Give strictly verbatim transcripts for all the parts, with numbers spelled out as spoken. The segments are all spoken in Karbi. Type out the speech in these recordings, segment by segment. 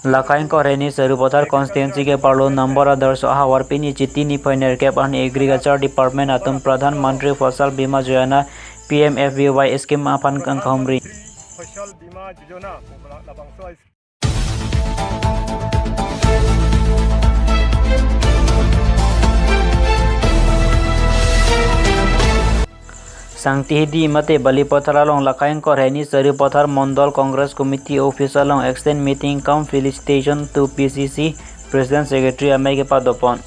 Lakha ingkoi ra hini Sarupathar constituency ke Parlo number Adarsha ahavar pini Chiti niphai nerkep arni Agriculture Department atum Pradhan Mantri Fasal Bima Yojana P M F B Y scheme aphan kangkahumri. Fasal Bima Yojana, labangso Sangti hidi mate Balipathar along lakha ingkoi ra hini Sarupathar Mondol Congress Committee office along extended meeting cum felicitation to P C C President Secretary amei kepadopon.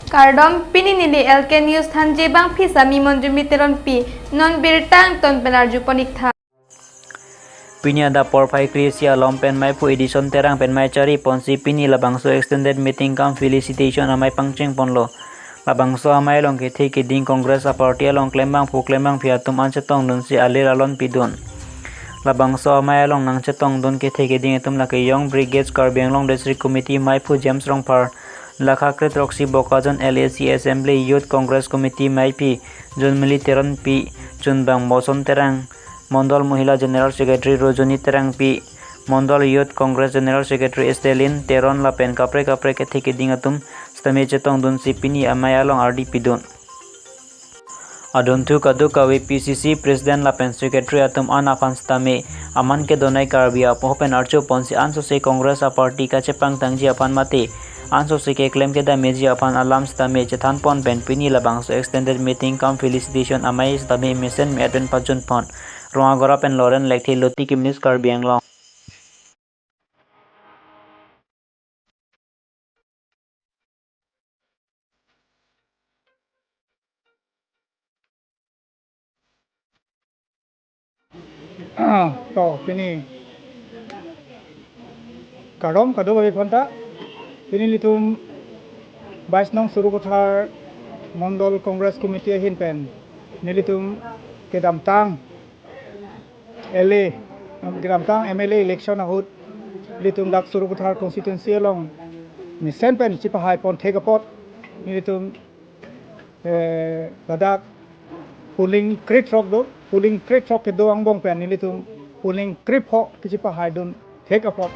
Kardom, pini neli L K News thanji bangphi sami Monjumi Teronpi, non birta angton pen arjupon iktha. Pini adap porphai kre-isi alom pen maiphu Edison Terang pen mei chari ponsi pini labangso extended meeting cum felicitation amei pangcheng ponlo. Labangso amei along kethe keding Congress a-party along klembangphu klembangphi atum an chetongdunsi alir alon pidun. Labangso amei along nangchetongdun kethe keding atum lake Young Brigades Karbi Anglong District Committee maiphu James Rongphar, lakha kre-throksi Bokajan L A C Assembly Youth Congress Committee maiphi Junmili Teronpi, chunbang Moson Terang, Mondol Mohila General Secretary Rojoni Terangpi, Mondol Youth Congress General Secretary Stalin Teron lapen kaprek kaprek kethe keding atum sitame chetongdunsi pini amei along ardi pidun. Adunthu kadokave P C C President lapen Secretary atum an aphan sitame aman kedonai Karbi apoho pen archo ponsi ansose Congress a-party kachepangtangji aphan mate ansose keklem kedameji aphan alam sitame chethan pon pen pini labangso extended meeting cum felicitation amei sitame mesen me-et pen pajun pon. Rongagora pen Loren Lekthe, Luti Kim News, Karbi Anglong. Ah, to, pini kardom kadokave aphanta, pini nelitum bais nong Sarupathar Mondol Congress Committee ahin pen nelitum kedamtang L A, kedamtang M L A election ahut nelitum dak Sarupathar constituency along mesen pen chipahai pon thek apot nelitum, eh, ladak polling kre-throk do, polling kre-throk kedo angbong pen nelitum polling krepho kachipahaidun thek apot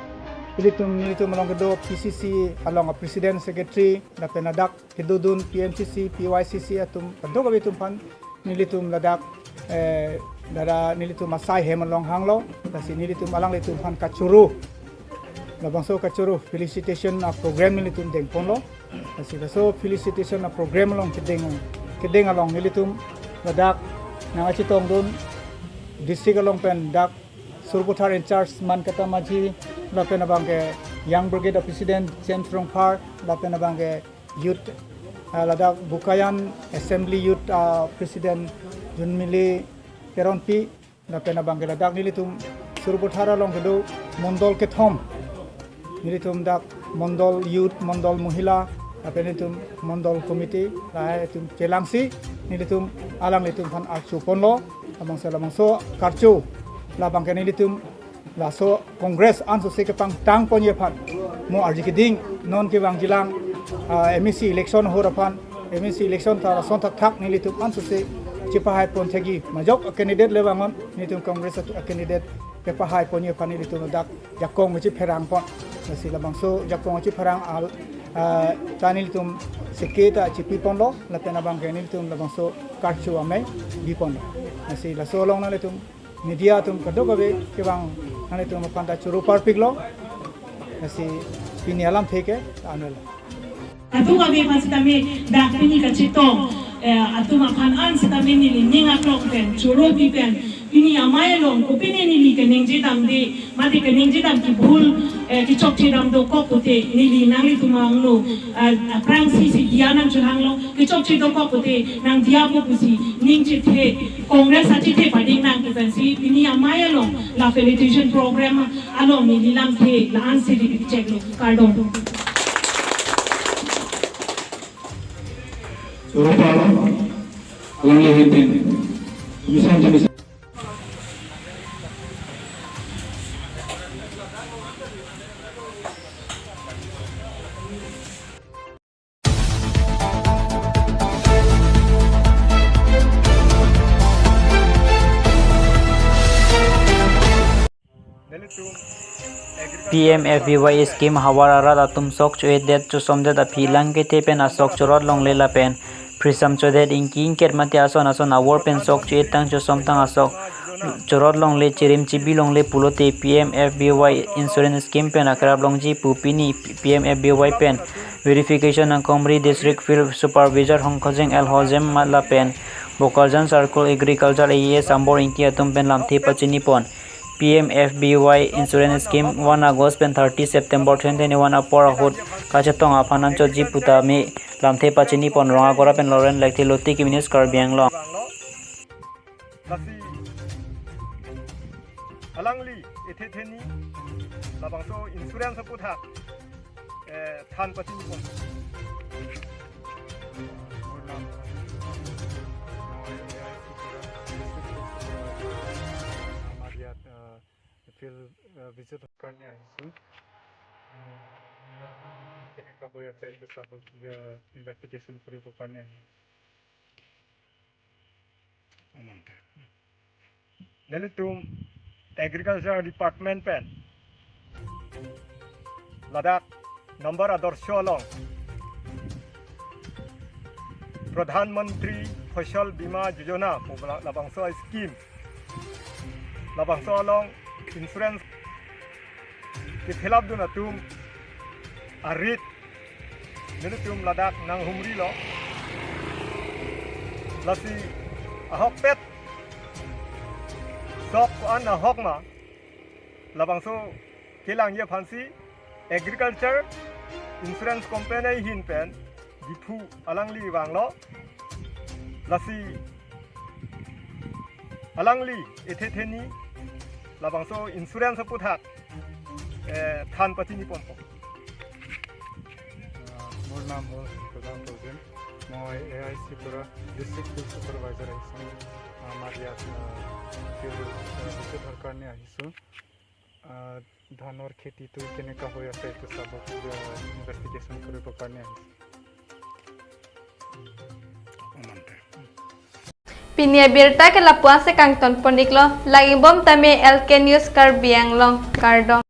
nelitum, nelitum along kedo P C C along a-president, secretary lapen ladak kedodun P M C C, P Y C C atum, kadokave atum aphan nelitum ladak, eh, dada nelitum asai hem along hanglo, lasi nelitum alanglitum aphan kachoro, labangso kachoro felicitation a-program nelitum dengponlo. Lasi laso felicitation a-program along kedeng, kedeng along nelitum ladak nangkachetongdun district along pen dak Sarupathar in-charge Mankata Maji, lapen abangke Young Brigade a-president James Rongphar, lapen abangke youth, ah, ladak Bokajan Assembly Youth, ah, President Junmili Teronpi, lapen abangke ladak nelitum Sarupathar along kedo mondol kethom, nelitum dak mondol youth, mondol mohila, lapen nelitum mondol committee, lahai atum chelangsi nelitum alanglitum aphan archo ponlo, labangso labangso karcho, labangke nelitum laso Congress ansose kepangtang ponji aphan mo arji keding non kevangjilang, ah, M A C election ahut aphan, M A C election ta lason thakthak nelitum ansose chipahai pon thekji, majok a-candidate le vangon, nelitum Congress a-candidate kepahai ponji aphan nelitum dak jakong chipherang pon. Lasi labangso jakong chipherang al, ah, ta nelitum seke ta chipi ponlo, lapen abangke nelitum labangso karcho amei bi ponlo. Lasi laso along nanglitum media atum kadokave kevang nanglitum aphanta choro parpiklo. Lasi pini alamthe ke anel. Kadokave aphan sitame dak pini kachetong, eh, atum aphan an sitame neli ning aklong pen, choro pi pen, pini amei along kopine neli keningje damde, mate keningje dam kebhul, eh, kechokche dam dokok pute, neli nanglitum angno, eh, aphrangsi si diya nangchehanglo, kechokche dokok pute nangdiya po pusi ning chethe, Congress achethe pading nang pu pensi pini amei along la felicitation program along neli lamthe la-ansi neli cheklo. Kardom. Choro parlo, alangli ahin pen. Mission to mission. P M F B Y scheme havar arat atum sok cho-et det chosomdet aphi lang kethe pen asok chorot longle lapen phrisam chodet ingki ingket mate ason ason awor pen sok cho-et tang chosom tang asok chorot longle chirim chibi longle pulote P M F B Y insurance scheme pen akrap longji pu pini P M F B Y pen verification nangkongri District Field Supervisor Hongkhojeng L Hojem ma lapen Bokajan Circle Agriculture A E S Ambor Ingti atum pen lamthe pachini pon. P M F B Y insurance scheme one August pen thirty September twenty twenty-one apor ahut kachetong aphan anchotji pu tame lamthe pachini pon. Rong Agora pen Lawrence Lekthe, Lotiki News, Karbi Anglong. Lasi alangli ethe theni labangso insurance aputhak, eh, than pachini pon. Amar iyat, eh, field, eh, visit karne ahisu. Eh, teneka hoi ase, investigation koribo karne ahisu. Nelitum Agriculture Department pen ladak Nambor Adarsho along Pradhan Mantri Fasal Bima Yojana pu la-, labangso scheme, labangso along insurance kephelapdun atum arit nelitum ladak nanghumrilo. Lasi ahokpet sok ko-an ahok ma labangso kelangji aphansi Agriculture Insurance Company ahin pen Diphu alangli vanglo. Lasi alangli ethe theni labangso insurance aputhak, eh, than pachini ponpo. Ah, মোৰ নাম হ'ল প্ৰধান প্ৰজিম। মই A I C পৰা district field supervisor আহিছোঁ। আমাৰ ইয়াত, আহ, ফিল্ড, আহ, ভিজিটৰ কাৰণে আহিছোঁ। আহ, ধানৰ খেতিটো কেনেকা হৈ আছে, এইটো চাব, আহ, ইনভেষ্টিগেশ্যন কৰিবৰ কাৰণে আহিছোঁ। Pini abirta ke lapu-an si kangton pon-iklo, lagibom tame L K News Karbi Anglong, kardom.